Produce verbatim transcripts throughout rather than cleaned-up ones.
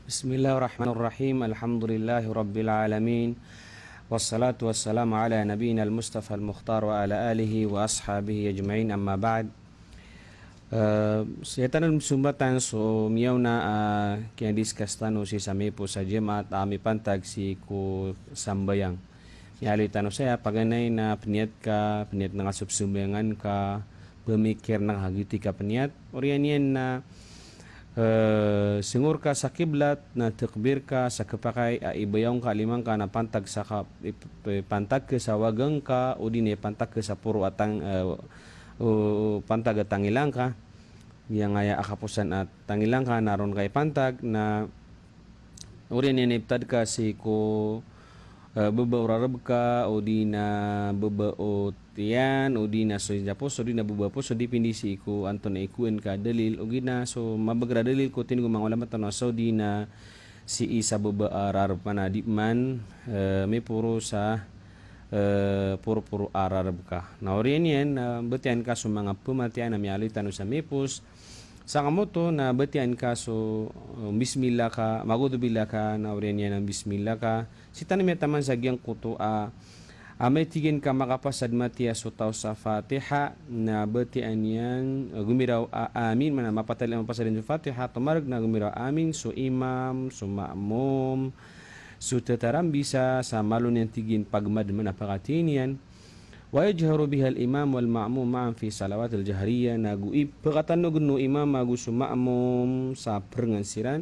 Bismillahirrahmanirrahim. Alhamdulillahi Rabbil Alamin. Wassalatu wassalamu ala nabiyyina al-Mustafa al-Mukhtar wa ala alihi wa ashabihi ajma'in, amma ba'd. Eh, sii tano sombatang so miyaona a kiyadiscuss tano sii sa mipos a Jumaat a mipantag sii ko sambayang. Miyaaloy tano saya, paganay na pniyat ka, pniyat na ka so pzambayangan ka, pmikir na ka giyoto i kapaniyat. Oriyan iyan na, eh, sngor ka sa kiblat, na takbir ka sa khapakay a ibayaw ngka a lima ngka na pantag sa ka, ip-, ip-, pantag ka sa waga ngka, odi na pantag ka sa poro a tang-, eh, o, pantag a tangila ngka. Giyangkaya a kaposan a tangila ngka na ron ka ipantag, na oriyan iyan na iptad ka sii ko, eh, baba o rarb ka, odi na baba o tiyan, odi na so inja poso, odi na baba poso, dipindi sii ko antonaa i kowan ka dalil, ogaid na so mabagr a dalil ko tindg o manga ulama tano a so odi na sii sa baba a rarb, maana di man, eh, miporo sa, eh, poroporo a rarb ka. Na oriyan iyan, eh, batiya ngka so manga pmatiyaan a miyaaloy tano sa mipos, sangkoto na batiya ngka so, eh, bismillah ka, mag-udhubillah ka, na oriyan iyan a bismillah ka. Sii tano miyataman sa giyangkoto a, amay tig iyan ka makapasad matiya so taw sa Fatiha, na batiya niyan, eh, gomiraw a amin, maana mapatali a mapasad iyan so Fatiha, tomarg na gomiraw a amin so imam, so ma'mum, so tatarambisa, sa malo niyan tig iyan pagmad, maana pakatini iyan. Wa yajharu bihal imam wal ma'mum ma'an fi salawatil jahriyah, na go ipkatanog o imam ago so ma'mum sa prngan siran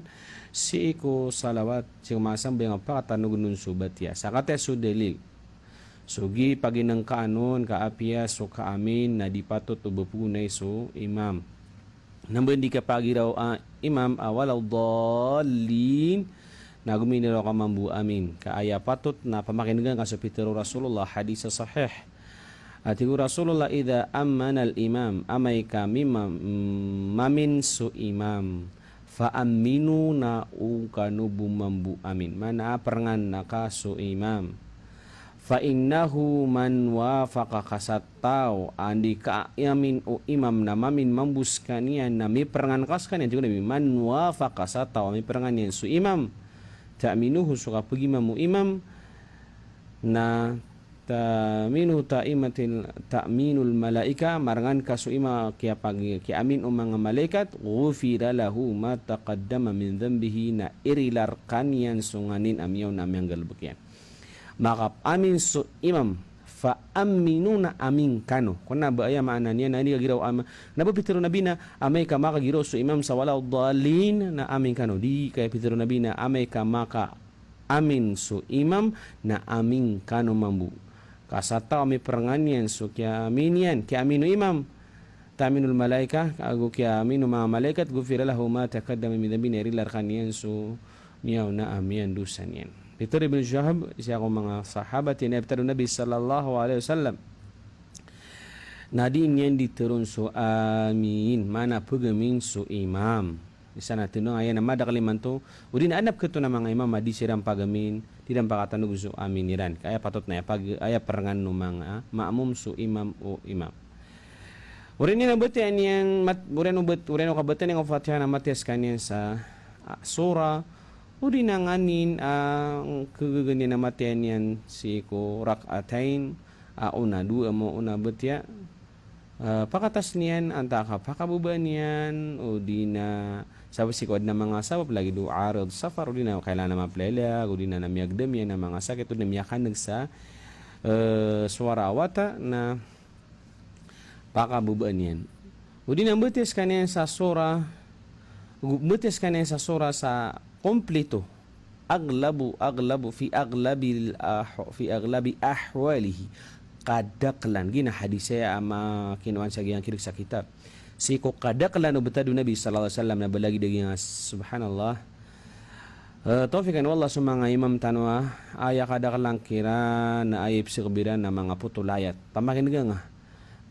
sii ko salawat, sii ko manga sambayang a pkatanog on so batiya. Sa kataya so dalil. So giya paginngkaan on ka apiya so kaamin na di patot o ba pagonay so imam. Na ba di kapagiraw a imam a waladdallin, na gomiraw ka mambo amin. Ka aya patot na pamakin'gan ka so pitharo o Rasulullah, hadis a sahih. A tig o Rasulullah, "Idha ammanal imam," amay ka mimam-, mamin so imam, "fa amminu," na o kano bo mambo amin. Maana a prngan na ka so imam. "Fa innahu man wafaqa," ka sa taw a andi kaamin o imam na mamin mambo skaniyan na miprngan ka skaniyan. Tig o Nabi, "Man wafaqa," sa taw a miprngan iyan so imam, "ta'minuhu," so kapagimam o imam, na "ta'minuhu ta'imatil, ta'minul malaika," marngan ka so imam kiyapag-, kiyamin o manga malaikat, "ghufira lahu ma taqaddama min dhanbihi," na irila rkaniyan so nganin a miyaona a miyanggalbk iyan. Makaamin so imam, "fa amminu," na amin kano. Kna ba aya maana niyan na andi kagiraw am-, na ba pitharo o Nabi na amay ka makagiraw so imam sa waladdallin, na amin kano. Di kaya pitharo o Nabi na amay ka makaamin so imam, na amin kano mambo. Ka sa taw a miprngan iyan so kiyamin iyan, kiyamin o imam, "ta'minul malaika," ago kiyamin o manga malaikat, "ghufira lahu ma taqaddama min dhanbihi," na irila rkaniyan so miyaona a miyandosa niyan. Pitharo o Ibn Shihab, isa ko manga sahabat, iyan a iptharo o Nabi sallallahu alaihi wasallam na di niyan di tharoon so amin, maana pagamin so imam. Isa na tindong aya na madakl imanto, odi na adn a pkhato na manga imam a di siran pagamin, di ran pakatanog so amin iran. Ka aya patot na aya pag-, aya prngan o manga ma'mum so imam o imam. Oriyan iyan a batiya niyan mat-, oriyan o bat-, oriyan o kabatiya niyan ko Fatiha na matiya skaniyan sa, ah, surah, odi na nganin, ah, kagaga niyan a matiya niyan sii ko rak'atayn, ah, ona dowa mo ona batiya. Ah, pakatas niyan, antaa ka pakababa niyan, odi na sabap sii ko adn a manga sabap lagid o arid safar, odi na kailangan a maplaya, odi na miyagdam iyan a manga sakit, odi na miyakan'g sa, eh, suwara a wata, na pakababa niyan. Odi na mbatiya skaniyan sa surah, mbatiya skaniyan sa surah sa komplito. Aghlabu, aghlabu, fi aghlabil ah-, fi aghlabi ahwalihi. Kadaklan. Giya na hadis aya a makinowaan sa giyangkaya sa kitab. Sii ko kadaklan o btad o Nabi sallallahu alaihi wasallam na ba lagid a giya, subhanallah. Eh, tawfiqan o Allah so manga imam tano a, aya kadaklan kiran na aya ipsgb iran na manga potol a ayat. Pamakin'ga ngka.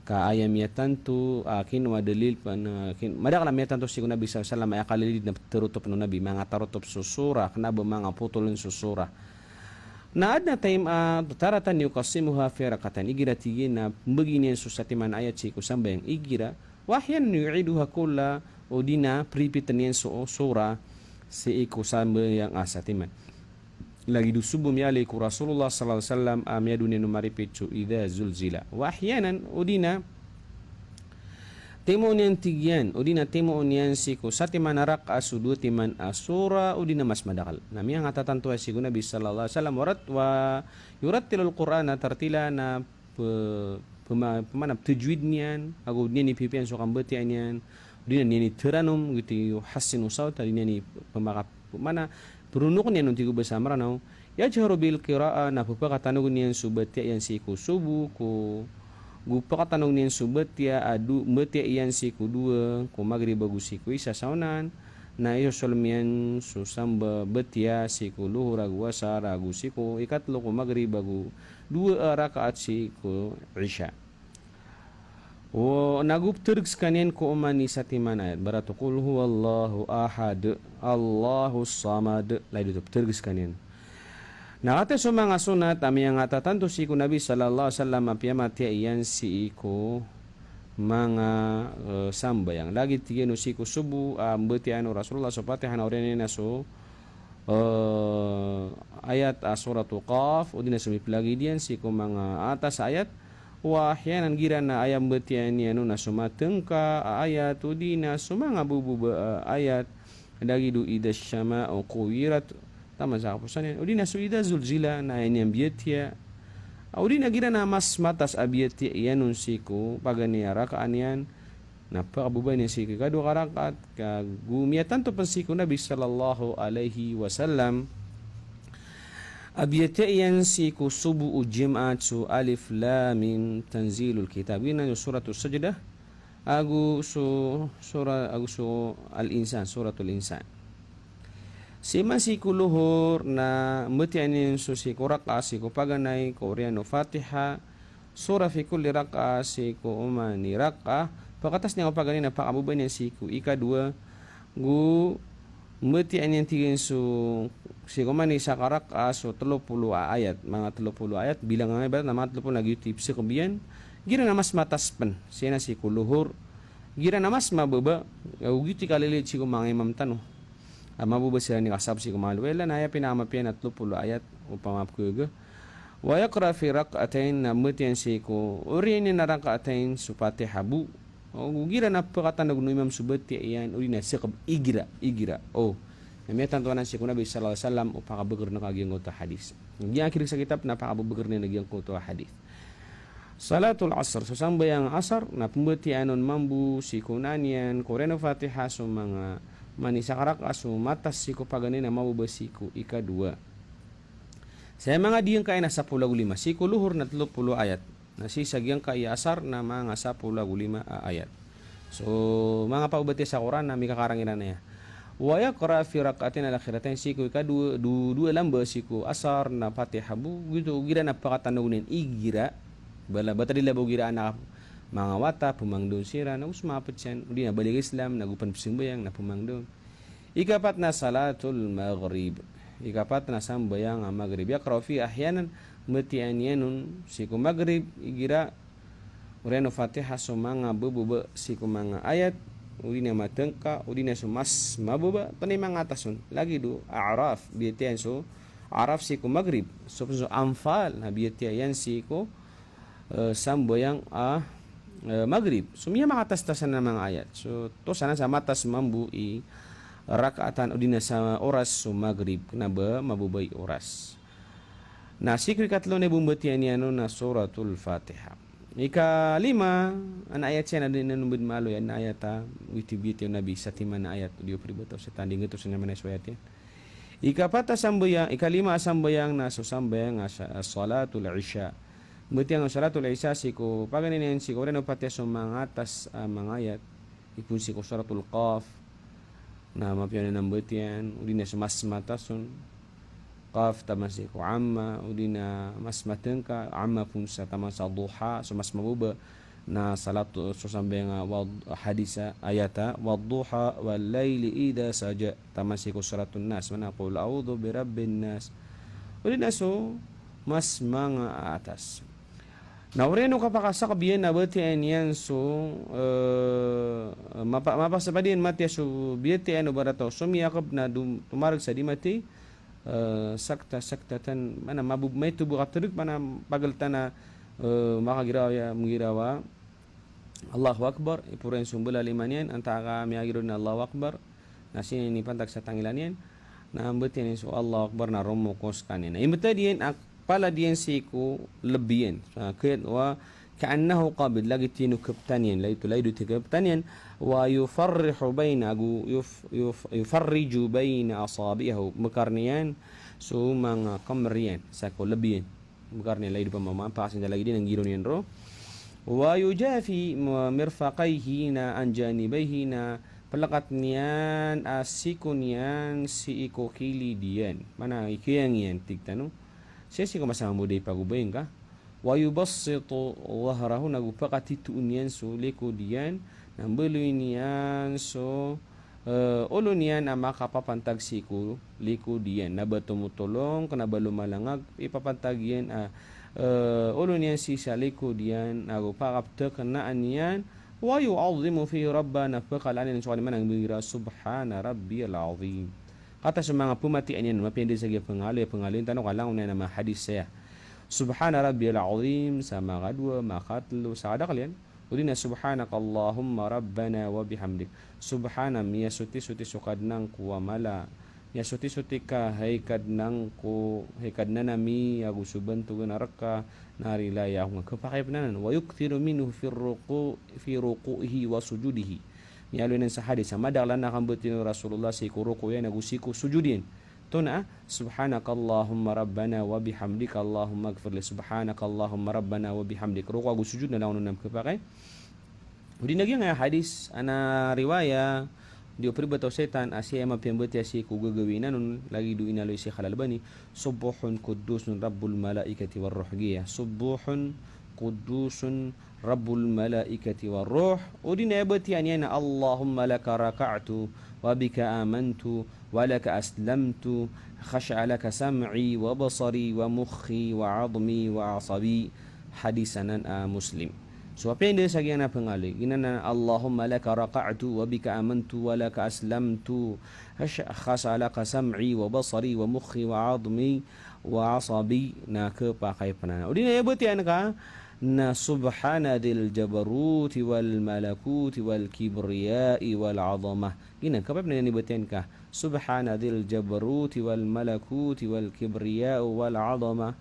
Ka aya miyatanto, ah, kinowa dalil pa na, kin-, madakl a miyatanto sii ko Nabi sallallahu alaihi wasallam, aya kalilid na tarotop o Nabi, manga tarotop so surah, kna ba manga potol on so surah. Na adn a time, ah, taratan yuqassimuha fi rak'atayn. Igira tig iyan na mbagi niyan so satiman a ayat sii ko sambayang. Igira, wa ahyanan yu'iduha kullaha, odi na pre-repeat iyan so surah. sii ko sambayang a satiman. Lagid o sobo miyaaloy ko Rasulullah sallallahu alaihi wasallam a miyadowa niyan o ma-repeat so idha zulzila. Wa ahyanan, odi na timoon iyan, tig iyan, odi na timoon iyan sii ko satiman a rakaat so dowa timan a surah, odi na mas madakel. Na miyangatatanto sii ko Nabi sallallahu alaihi wasallam, wa rat-, wa yurattilul Qur'ana tartila, na pe-, pema-, pemana, tajwid niyan, ago di niyan i pipiya so kambatiyaa niyan, di niyan i teranom, giyoto i yuhassinu sawta, di niyan i pemaka-, pemana, peronok niyan on, tig o basa Meranaw. Yajharu bil qira'ah, na pepakatanog iyan so batiya iyan sii ko sobo, ko, go pekatanog iyan so batiya a do-, batiya iyan sii ko dowa, ko Maghrib ago sii ko Isha saonan, na isosolem iyan so samba batiya sii ko Lohor ago Asar ago sii ko ikatelo ko Maghrib ago dowa a rakaat sii ko Isha. O, na go petereg sekaniyan ko oman i satiman a ayat, barato, Qul huwallahu ahad, Allahus samad. Lagid oto, petereg sekaniyan. Na katii so manga sonat a miyangatatanto sii ko Nabi sallallahu alaihi wasallam a piyamatiya iyan sii ko manga, eh, sambayang. Lagid tig iyan o sii ko sobo a mbatiyaan o Rasulullah so Fatiha na oriyan iyan a so eh, ayat a Suratul Qaf, odi na so miplagid iyan sii ko manga atas a ayat, wa ahyanan igira na aya mbatiyaan iyan on na so matengka a ayat, odi na so manga bebeba a ayat, lagid o idha shama'u kuwirat, taman sa kaposan iyan, odi na so idha zulzila na aya niyan biyatiya, odi na igira na mas matas a biyatiya iyan on sii ko paganay a rakaat iyan, na pekabebaan iyan sii ko ikadowa ka rakaat, ka go miyatanto pen sii ko Nabi sallallahu alaihi wasallam a biyatiya iyan sii ko sobo o Jumaat so Alif Lam Mim Tanzilul Kitab. Giyanan so Suratus Sajdah, ago so sura-, ago so Al-Insan, Suratul Insan. Sii man sii ko Lohor na mbatiyaan iyan so sii ko rakaat sii ko paganay, ko oriyan o Fatiha, surah fi kulli rak'ah, sii ko oman i rak'ah, pakatas niyan ko paganay na pakabebaan iyan sii ko ikadowa, go mbatiyaan iyan, tig iyan, so sii ko oman i saka rak'ah so telo polo a ayat, manga telo polo a ayat, bilang angkai ibarat na manga telo polo na giyoto i pesekebiyan, igira na mas matas pen, sii na sii ko Lohor, igira na mas mababa, ago giyoto i kalilid sii ko manga imam tano. A mababa siran i kasab sii ko manga lola, na aya pinakamapiya na telo polo a ayat, opama pekhaga. Wa yaqra fi rak'atayn, na mbatiyaan sii ko oriyan iyan a rak'atayn so Fatiha bo. O, igira na pekatanog o imam so batiya iyan, odi na sekeb igira, igira. O, na miyatanto anan sii ko Nabi sallallahu alaihi wasallam o pakabeger na giyangkoto a hadis. Giyangkai a kirig sa kitab na pakabeger na giyangkoto a hadis. Salatul Asr, so sambayang Asar, na pembatiyaan on mambo sii ko naan iyan ko oriyan o Fatiha so manga, mani saka rak'ah so matas sii ko paganay na mababa sii ko ikadowa. Sa manga diyangkai na sapolo ago lima, sii ko Lohor na telo polo a ayat. Na sii sa giyangkai a Asar na manga sapolo ago lima a ayat. So manga pabatiya sa Qur'an na mikakarang iran aya. Wa yaqra fi rak'atayn al-akhiratayn, sii ko ikadowa, do-, dowa lamba sii ko Asar na Fatiha bo, giyoto, igira na pekatanog iyan igira, bala, bata di laba o igira anak, manga wata, pemangdon siran, na go so manga petsan, odi na balig Islam, na go pen pesambayang, na pemangdon. Ikapat na Salatul Maghrib. Ikapat na sambayang a Maghrib. Yaqra fi ahyanan, mbatiyaan iyan on sii ko Maghrib, igira oriyan o Fatiha so manga bebaba sii ko manga ayat, odi na matengka, odi na so mas mababa, pen i manga atas on. Lagid o A'raf, biyatiya iyan so A'raf sii ko Maghrib. So, so Anfal, na biyatiya iyan sii ko eh, sambayang a, eh, Maghrib. So miyamakatas-tas anan a manga ayat. So toos anan sa matas mambo i rakaatan odi na sa oras so Maghrib, kena ba mababa i oras. Na sii ko ikatelo na bo mbatiyaan iyan on na Suratul Fatiha. Ikalima a ayat siyan a di niyan on bed maaloy a ayat a witi biyatiya o Nabi, satiman a ayat, odi o peribataw sa tanding ito sa niyan manay so ayat iyan. Ikapat a sambayang, ikalima a sambayang na so sambayang a sa-, a Salatul Isha. Mbatiyaan o Salatul Isha sii ko paganay niyan sii ko oriyan o Fatiha so manga atas a manga ayat. Ipoon sii ko Suratul Qaf. Na mapiya on a mbatiyaan, odi na so mas matas on. Qaf taman sii ko Amma, odi na mas matengka, Amma poon sa taman sa Duha, so mas mababa. Na salat, so sambayang a wad-, hadis a, ayat a, "Wadduha wal layli idha saja." Taman sii ko Suratun Nas, mana, "Qul a'udhu bi rabbin nas." Odi na so mas manga atas. Na oriyan o kapakasakeb iyan na batiya niyan so, eh, mapa-, mapasapad iyan matiya so biyatiya o barataw so miyakeb na dum-, tomareg sa di mati, eh, sakta, saktatan, mana mabub-, maito bo katereg, mana pageltan a, eh, makagirawa, mengirawa Allahu Akbar, iporo iyan so mbala lima niyan, antaa ka miyagiraw na Allahu Akbar, na sii niyan ipantag sa tangila niyan, na mbatiya niyan so Allahu Akbar na romoko sekaniyan. Na imbetad iyan a palad iyan sii ko leb iyan. Sa kiyat wa ka'annahu qabid, lagid tinokeptan iyan, lagid, lagid o tinokeptan iyan, wa yufarrihu baina, ago yuf-, yuf-, yufarriju baina asabi'ihi, mekarni iyan so manga kemer iyan, sa ko leb iyan. Mekarni iyan lagid o pamama, pakasin da lagid iyan a nggiraw niyan ro. Wa yujafi ma-, mirfaqaihi na an janibaihi na pelekat niyan a siko niyan sii ko kilid iyan. Mana ikiyang iyan tig tano. Sii, sii ko masa mambo da ipagobayang ka. Wa yubassitu dhahrahu, na go pakatitoon iyan so likod iyan, na mbaloy niyan so, eh, olo niyan a makapapantag sii ko likod iyan, na ba tomotolong, kena ba lomalangag, ipapantag iyan a, eh, olo niyan sii sa likod iyan, na go pakaptekenaan iyan, wa yu'azzimu fihi rabbah, na pekalaan iyan so kalimat a mengiraw subhana rabbiyal azim. Katii so manga pematian iyan, mapiya anda sa giya pengaloy, pengaloy tano ka langon iyan a manga hadis saya. Subhana rabbiyal azim, sa makadowa, makatelo, sa kadakel iyan. Odi na subhanakallahumma rabbana wa bihamdik. Subhana, miyasotisoti so Kadnan ko a mala. Miyasotisoti ka, hay Kadnan ko, hay Kadnan ami, ago so bantogan a reka, na rilai ako nga kepakay pen anan. Wa yukthiru minhu fi ruku-, fi ruku'ihi wa sujudihi. Miyaaloy anan sa hadis a madakel anan a kambatiya o Rasulullah sii ko ruku' iyan ago sii ko sujud iyan. Oto na, subhanakallahumma rabbana wa bihamdika, Allahummaghfirli. Subhanakallahumma rabbana wa bihamdik. Ruku' ago sujud na langon on a kepakay. Odi na giyangkaya hadis a riwaya, di o peribata o setan a sii a mapiyambatiya sii ko gagawii anan on, lagid o inaloy si Al-Albani, subbuhun quddusun rabbul malaikati war ruh, giya. Subbuhun quddusun rabbul malaikati war ruh. Odi na aya batiya niyan na Allahumma laka raka'tu wa bika amantu wa laka aslamtu, khasha'a laka sam'i wa basari wa mukhi wa 'azmi wa 'asabi. Hadis anan a Muslim. So apiya anda sa giyanan a pengaloy, giyanan a Allahumma laka raka'tu wa bika amantu wa laka aslamtu, khasha-, khasha'a laka sam'i wa basari wa mukhi wa 'azmi wa 'asabi, na kepakay pen anan. Odi na aya batiya niyan ka na subhana dzil jabaruti wal malakuti wal kibriyai wal 'azamah. Giyanan, kepakay pen anan i batiya niyan ka. Subhana dzil jabaruti wal malakuti wal kibriyai wal 'azamah.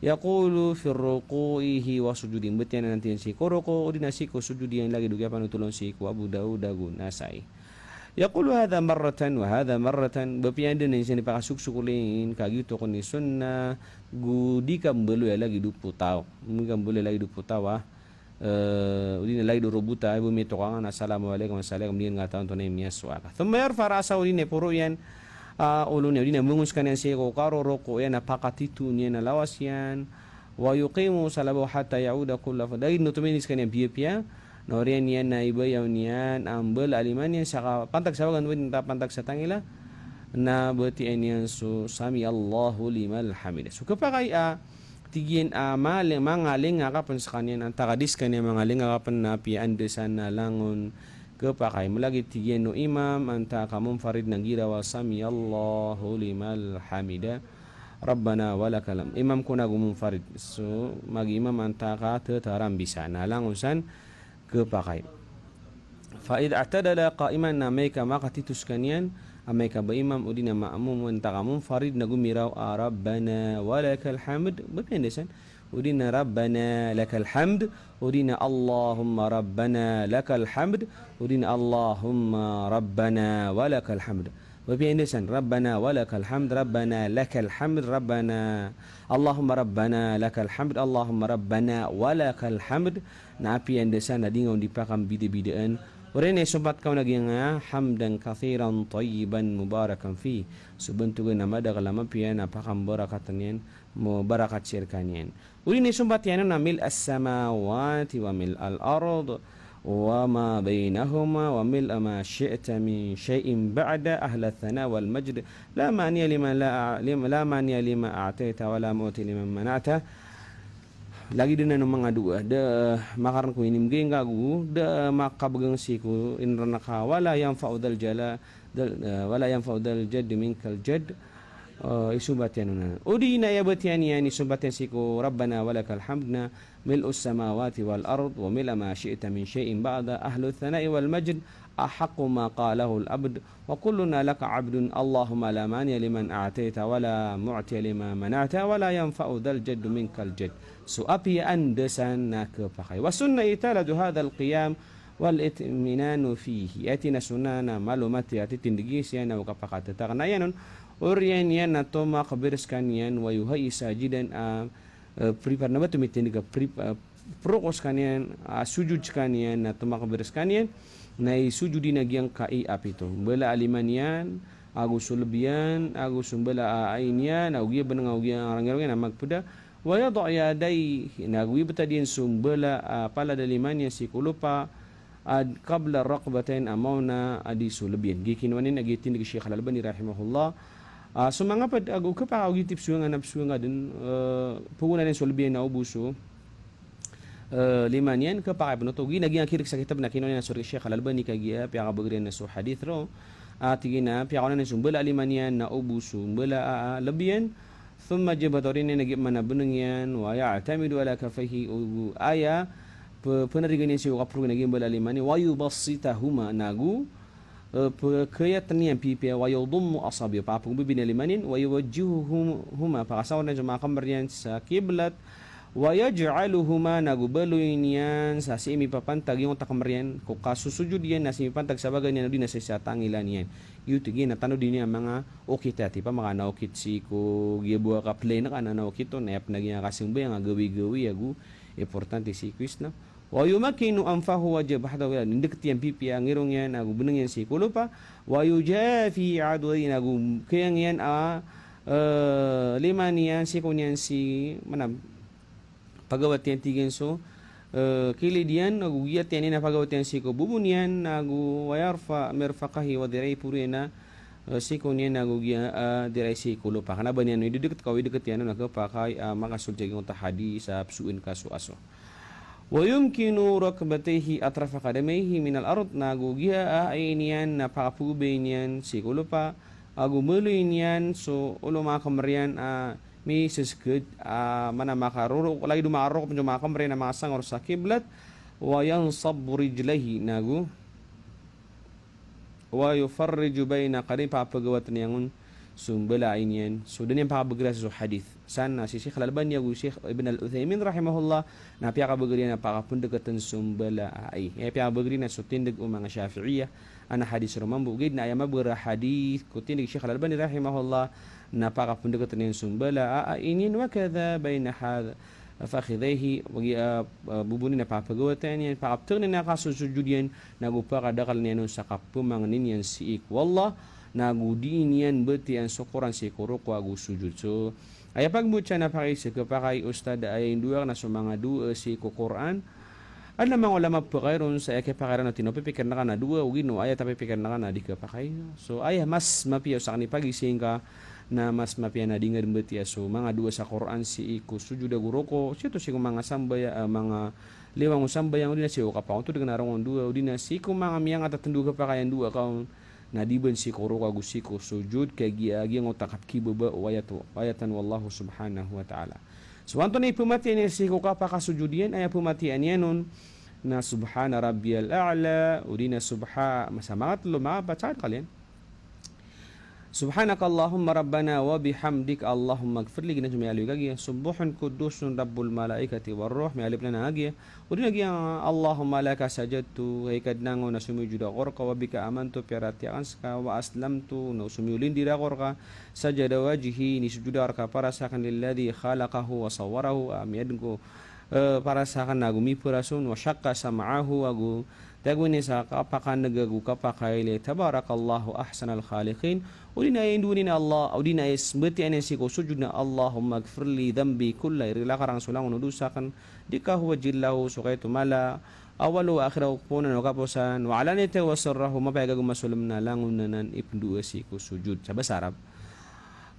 Yaqulu fi ruku'ihi wa sujudi. Batiya niyan antiyan sii ko ruku', odi na sii ko sujud iyan, lagid o kiyapanotol on sii ko Abu Dawud ago Nasa'i. Yaqulu hadha marratan wa hadha marratan. Ba piya anda niyan sii pakasoksokol iyan, ka giyoto kon i sunnah, go di kambaloya lagid o potaw. Di kambaloya lagid o potaw a, eh, odi na lagid o robot a, ibo mitokangan, assalamu alaikum, assalamu alaikum, di niyan ngataon antonaa i miyasowa ka. Thumma yarfa'u ra'sahu, odi na iporo iyan, ah, olo niyan, odi na mengon sekaniyan sii ko karoruku' iyan, a pakatito niyan a lawas iyan, wa yuqimu salbahu hatta ya'uda kullu fa-, lagid o tominis sekaniyan piyapiya, na oriyan iyan na ibayaw niyan a mbala a lima niyan sa kapantag sa wagan, odi na pantag sa tangila, na batiya niyan so sami'allahu liman hamidah. So kepakay a, tig iyan a mali-, mangalinga ka pen sekaniyan, antaa ka di sekaniyan mangalinga ka pen na apiya anda san na langon kepakay. Malagid tig iyan o imam, antaa ka munfarid na nggiraw a sami'allahu liman hamidah. Rabbana wa lakal hamd. Imam kon ago munfarid. So, mag-imam antaa ka tetarambisa. Na langon san kepakay. Fa idh i'tadala qa'iman, na amay ka makatito sekaniyan, amay ka ba imam, odi na ma'mum, antaa ka munfarid, na gomiraw a Rabbana wa lakal hamd. Ba piya anda san. Odi na Rabbana lakal hamd, odi na Allahumma Rabbana lakal hamd, odi na Allahumma Rabbana wa lakal hamd. Ba piya anda san, Rabbana wa lakal hamd, Rabbana lakal hamd, Rabbana, Allahumma Rabbana lakal hamd, Allahumma Rabbana wa lakal hamd. Na apiya anda san na di ngka on di pakambidabidaan. Oriyan i sompat ka on a giyangkaya, hamdan kathiran tayyiban mubarakan fih. So bantogan a madakel a mapiya na pakambarakatan iyan, mabarakat sekaniyan. Odi na i sompat iyan na mil'as samawati wa mil'al ard wa ma baynahuma wa mil'a ma shi'ta min shay'in ba'd, ahlas thana'i wal majd, la mani'a lima la a-, lim-, la mani'a lima a'tayta wa la mu'tiya lima mana'ta. Lagid anan o manga doa, da, eh, makarn ko inimgay ngka ago, da, eh, makabgng sii ko inrn ka, wala yanfa'u dhal jala, dhal, eh, wala yanfa'u dhal jadd minkal jadd, eh, isombat iyan on. O di na aya batiya niyan, isombat iyan sii ko Rabbana walakal hamd na mil'us samawati wal ard wa mil'a ma shi'ta min shay'in ba'd, ahlut thana'i wal majd, ahaqqu ma qalahul abd, wa kulluna laka abdun, Allahumma la mani'a liman a'tayta, wa la mu'tiya lima mana'ta, wa la yanfa'u dhal jadd minkal jadd. So apiya andasan na khapakay. Wa sunnah italatu hadhal qiyam wal itminanu fihi. Aya tig iyan a sunnah na malo matiya a titindgi siyan na o kapakatatakna iyan on. Oriyan iyan na tomakbir skaniyan, wa yuhayyi sajidan, a, eh, prepare na ba tomitindg a prep-, eh, proko skaniyan, a, sujud skaniyan, na tomakbir skaniyan, na isujud iyan a giyangkai a pito. Mbala a lima niyan, ago so lbi iyan, ago so mbala a ai niyan, ago giya bnng, ago giya rangirong iyan a magpda. Wa yada' yadayhi, na ago ibtad iyan so mbala a palad a lima niyan sii ko lopa, ad qabla raqbatain, a maona a di so lbi iyan. Giya kinowa niyan a giya tindg i Sheikh Al-Albani rahimahullah. A, so manga pd ago khapakay ago giya tip so nga na pso nga dn, eh, pgonan iyan so lbi iyan na o bo so eh, lima niyan, khapakay pn oto. Giya na giya kirik sa kitab na kinowa niyan a so Sheikh Al-Albani kagiya piyakabagr iyan a so hadith roo. A tig iyan a piyakaonan iyan so mbala a lima niyan na o bo so mbala a, a, lbi iyan. Thumma jabhatahu, oriyan iyan a giya pman a bnng iyan, wa ya'tamidu ala kaffayhi, o aya p-, pnarigan iyan sii ko kaprok iyan a giya mbala a lima niyan, wa yubassitahuma, na go eh, pkhayatn iyan pipiya, wa yadummu asabi'ahu, pakapagobibin a lima niyan, wa yuwajjihuhuma, pakasangoran iyan so manga kmr iyan sa kiblat, wa yaj'aluhuma, na go baloy niyan sa sii mipapantag giyangkoto a kmr iyan ko kasosojod iyan, na sii mipantag sa baga niyan odi na sii sa tangila niyan. Giyoto i giya na tanodi niyan a manga okit a, tipa maka na okit sii ko giya bo a kaplay na ka na, na okit on, na aya pn a giya kasambayang a gawii-gawii ago importante sii ko Islam. Wa yumakkinu anfahu wa jabhatahu, na indkt iyan pipiya, ngirong iyan, ago bnng iyan sii ko lopa. Wa yujafi adudayhi, na go kayang iyan a, eh, lima niyan, sii ko niyan si, mana, pagawat iyan, tig iyan, so, eh, kilid iyan, ago giyat iyan a pagawat iyan sii ko bobo niyan, ago wa yarfa mirfaqaihi wa dhira'aihi, poro iyan a, eh, sii ko niyan, ago giya, eh, dhirai sii ko lopa. Kna ba niyan idkt ka, idkt iyan on a khapakay, eh, makasold sa giyangkoto a hadith a psoon ka so aso. Wa yumkinu rukbatayhi atrafa qadamaihi minal ard, na go giya a ai niyan na pakapagobay niyan sii ko lopa, ago mbaloy niyan so olo o manga kmr iyan a misskd, a, mana makarorok, lagid o makarorok pn so manga kmr iyan a makasangor sa kiblat, wa yansabu rijlaihi, na go wa yufarriju baina qadamaihi, pakapagawat iyan on so mbala a ai niyan. So da niyan pakabagr a so hadith. San na si Sheikh Al-Albani ago Sheikh Ibn Al-Uthaymin rahimahullah, na piyakabagr iyan a pakapndktn so mbala a ai. Aya piyakabagr iyan a so tindg o manga Shafi'iyah, a na hadith roo mambo. Ogaid na aya mabagr a hadith ko tindg i Sheikh Al-Albani rahimahullah, na pakapndktn iyan so mbala a ai niyan, wa kadha baina hadh-, fakhidhaihi, wa giya, ah, ah, bobo niyan a pakapagawat iyan, pakaptngn iyan a kasosojod iyan, na go pakadakl niyan on sa kapmangni niyan sii ko Allah, na go di niyan batiya so Qur'an sii ko roko ago sojod. So, aya pagmbotsa na pakay sa khapakay, ustadh, aya indoa akn a so manga doa sii ko Qur'an. Adn a manga ulama a pkay ron sa aya khapakay ron a tig iyan a pipikirn ka na doa, ogaid na aya a pipikirn ka na di khapakay. So, aya mas mapiya o sakn i pagising ka, na mas mapiya na di ngka dn batiya so manga doa sa Qur'an sii ko sojod ago roko, sii oto sii ko manga sambaya-, ah, manga liwangon sambayang, odi na sii ko kapaontod ka na rongon doa, odi na sii ko manga miyangatatn doa, khapakay a doa ka on, na di bn sii ko roko ago sii ko sojod, kagiya giyangkoto a kapkibaba o ayat, ayatan o Allah subhanahu wa ta'ala. So antonaa i pmatiya niyan sii ko kapakasojod iyan, aya pmatiya niyan on na subhana rabbiyal a'la, odi na subha-, masa manga tlo, manga pat, sa kaliyan. Subhanakallahumma rabbana wa bihamdik, Allahumma ighfirli, giyanan so miyaaloy ka giya. Subbuhun quddusun rabbul malaikati war ruh, miyaaloy pn anan a giya. Odi na giya, Allahumma laka sajadtu, hay Kadnan ko, na somiyojod ako rka, wa bika amantu, piyaratiyaya akn ska, wa aslamtu, na somiyolindi rka, sajada wajhi, inisojod ako rka para sakn, lilladhi khalaqahu wa sawwarahu, a miyadn ko, eh, para sakn ago miperas on, wa shaqqa sam'ahu, ago tagoan iyan sa kapakan'g ago kapakailay, tabarakallahu ahsanal khaliqin. Odi na aya indoon iyan a Allah, odi na aya smbatiya niyan sii ko sojod na, Allahumma ighfirli dhanbi kullah, irila ka rakn so langon o dosa akn, dikkahu wa jillahu, so kaito mala, awwalahu wa akhirahu, poon o kaposan, wa alaniyatahu wa sirrahu, mapayag ago masolm na langon anan ipndoa sii ko sojod. Sa basa Arab.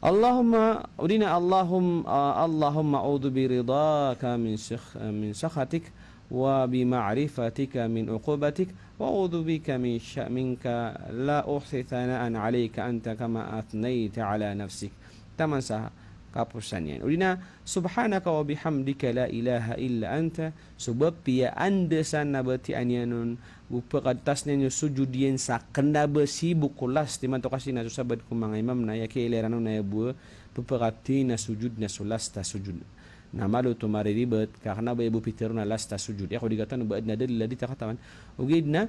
Allahumma, odi na Allahum-, ah, Allahumma a'udhu bi ridhaka min sakh-, min sakhatik, wa bi ma'rifatika min uqubatik, wa a'udhu bika min sya-, minka la uhsi thana'an alayka anta kama athnayta ala nafsik. Taman sa kaposan iyan. Odi na, subhanaka wa bihamdika la ilaha illa anta, so ba piya anda sa na batiya niyan on, go pkadtas niyan so sujud iyan sa kna ba sii bo ko last, imanto kasi na so sabaad ko manga imam na aya kiilaran on na aya bo pphakati na sujud na so last a sujud. Na malo oto mariribat, ka kna ba aya bo pitharo na last a sujud. Aya ko di katawan o ba adn a dalil a di ta katawan. Ogaid na,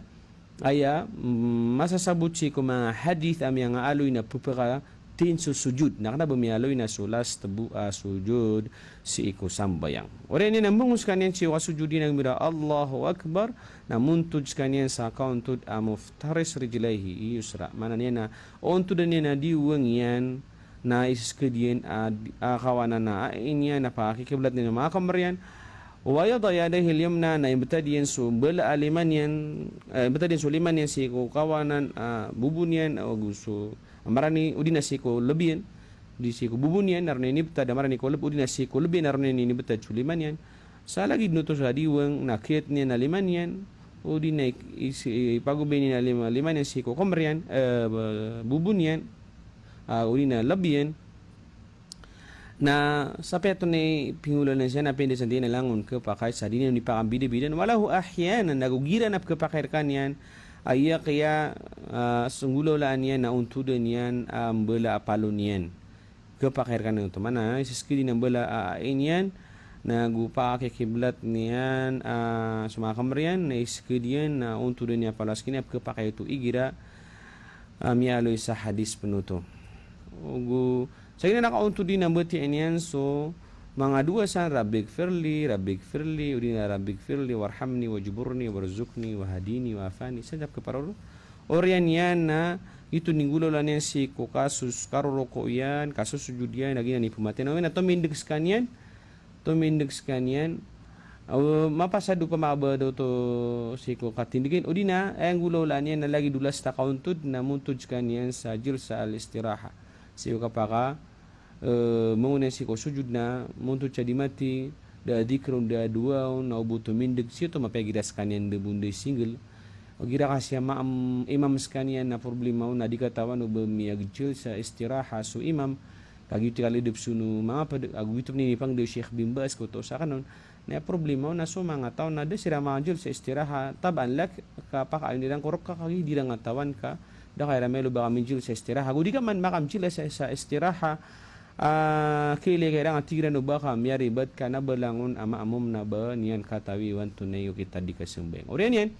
aya, mm, masasabot sii ko manga hadith a miyangaaloy na pphakatin so sujud. Na kna ba miyaaloy na so last bo a sujud sii ko sambayang. Oriyan iyan na mbongo skaniyan sii ko kasujud iyan a gomira Allahu Akbar, na montod skaniyan sa kaontod a muftaris rijlaihi yusra. Maana niyan na ontod iyan a diwang iyan, na iskd iyan a, a kawanan a ain iyan, na pakikiblat iyan so manga kmr iyan. Wa yada yadaihi al-yumna, na imbtad iyan so mbala a lima niyan, eh, imbtad iyan so lima niyan sii ko kawanan a bobo niyan, ago so, a marani, odi na sii ko lb iyan, di sii ko bobo niyan, na roo niyan inibtad, a marani ko lb, odi na sii ko lb iyan, na roo niyan inibtad so lima niyan. Sa lagid oto sa diwang, na kiyat iyan a lima niyan, odi na ik-, is-, ipagobay niyan a lima, lima niyan sii ko kmr iyan, eh, ba-, bobo niyan, ah, odi na lb iyan. Na sapiya oto na pinggolalan iyan, na pinda san di na langon khapakay sa di niyan di pakambidabidaan. Wa lahu ahyanan, na go igira na pkhapakay rkaniyan, aya kiya, ah, songgolalan iyan na ontod iyan a mbala a palo niyan. Khapakay rkaniyan oto. Maana, iskd iyan a mbala a ain iyan, na go pakikiblat iyan, ah, so manga kmr iyan, na iskd iyan, na ontod iyan a palo a skaniyan, pkhapakay oto igira, ah, miyaaloy sa hadith pn oto. Ogo, sa giyanan na kaontod iyan a batiya niyan so manga dowa san, Rabbighfirli, Rabbighfirli, odi na Rabbighfirli, warhamni, wajburni, warzuqni, wahdini, wa'afini, sa dap kparoro. Oriyan iyan na giyoto i nggolalan iyan sii ko kasos-, karoroko iyan, kasosojod iyan, lagid iyan i pmatiyan. Oriyan na tomindg skaniyan, tomindg skaniyan, ah, mapasad o pamakabaad oto sii ko katindgn. Odi na, aya nggolalan iyan na lagid o last a kaontod, na montod skaniyan sa jilsa al-istiraha. Sii ko kapaka, eh, mangon iyan sii ko sojod na montod sa di mati, da a dikr on, da a dowa on, na o bo tomindg sii oto mapiya igira skaniyan da bo nda i single. Igira ka sii a ma-, am-, imam skaniyan na problema on na di katawan o ba miyajilsa istiraha so imam, ka giyoto i kalidp so manga pd, ago giyoto pn i inipangndao o Sheikh bin Baz ko oto sa kanon. Na aya problema on na so manga taw na da siran manjilsa istiraha, tabaan lak, ka pakaayon iran ko rk ka kagiya di iran katawan ka da ka iran mailay o ba ka minjilsa istiraha. Ago di ka man makamjilsa sa, sa istiraha, ah, kailay ka iran a tig iran o ba ka miyaribat ka na ba langon a ma'mum na ba niyan katawi o antonaa i okit a di kasambayang. Oriyan iyan,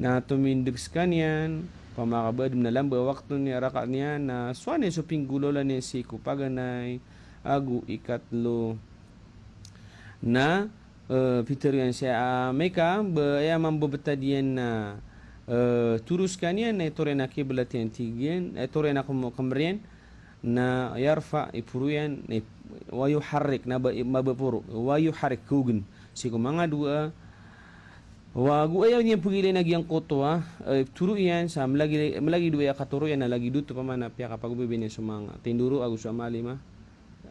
na tomindg skaniyan, pamakabaad na lamba a wakto niyan, rakaat niyan, na sowa niyan so pinggolalan iyan sii ko paganay, ago ikatlo, na, eh, pitharo iyan sii a, ah, maika, ba, aya mambo btad iyan na, eh, toro skaniyan, na itoro iyan a kiblat iyan, tig iyan, eh, itoro iyan a km-, kmr iyan, na yarfa, iporo iyan, na ip-, wa yuharrik, na ba, i-, mabaporo, wa yuharrik, kogn, sii ko manga dowa, wa go aya niyan pagilay na giyangkoto a, eh, toro iyan, sa mlagid, mlagid o aya katoro iyan, na lagid oto pman a piyakapagobay niyan so manga tindoro ago so ama lima.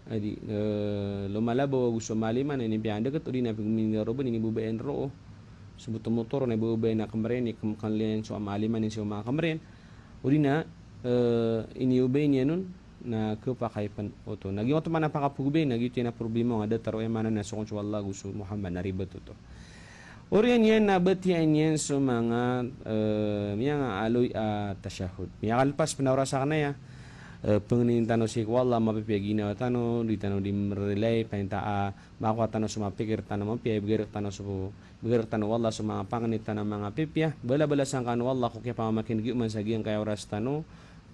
Adi, eh, lomalabaw ago so ama lima na inipiyandkt, odi na pgmindaroban, inibabaan roo. So bo tomotor na ibabaan a kmr iyan, ikmknl iyan so ama lima niyan sii ko manga kmr iyan. Odi na, eh, iniyobay niyan on, na khapakay pn oto. Na giyoto man a pakapagobay, na giyoto iyan a problema on a datar o aya maana na so kon so Allah ago so Muhammad na ribat oto. Oriyan iyan na batiya niyan so manga, eh, miyangaaloy a tashahhud. Miyakalpas pn a oras akn aya. Eh, pangnin tano sii ko Allah mapipiya ginawa tano, di tano di mrelay, paninta a makowa tano so mapikir tano mapiya, ibgay rktano so, ibgay rktano o Allah so manga pangni tano a manga pipiya. Balabalasan kano o Allah ko kiyapamamakin'g iyo oman sa giyangkaya oras tano,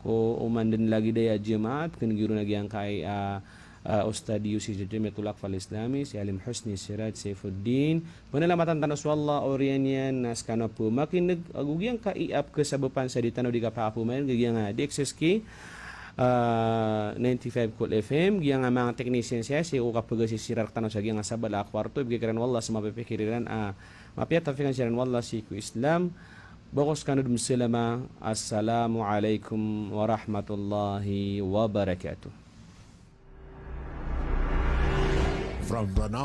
ko oman dn lagid aya a jamaat, kn giyoro na giyangkai a, ah, ustadh iyo sii sa Jamiatul Waqf Al-Islami, si Alim Husni Siraj Saifuddin. Pnalamatan tano so Allah, oriyan iyan na skano a pmakin'g, ago giyangkai a pkhasabapan sa di tano di kapakapamakin'g giyangkai a D X S K, ah, ninety-five Cool F M, giyangkai a manga technician saya, sii ko kapgasisirar tano sa giyangkai a sabala a kwarto, ibgay kiran o Allah so mapipikir iran a, ah, mapiya, tawfiqan siran o Allah sii ko Islam. Bako skano dn msalama, Assalamu alaikum warahmatullahi wabarakatuh. From Brunei.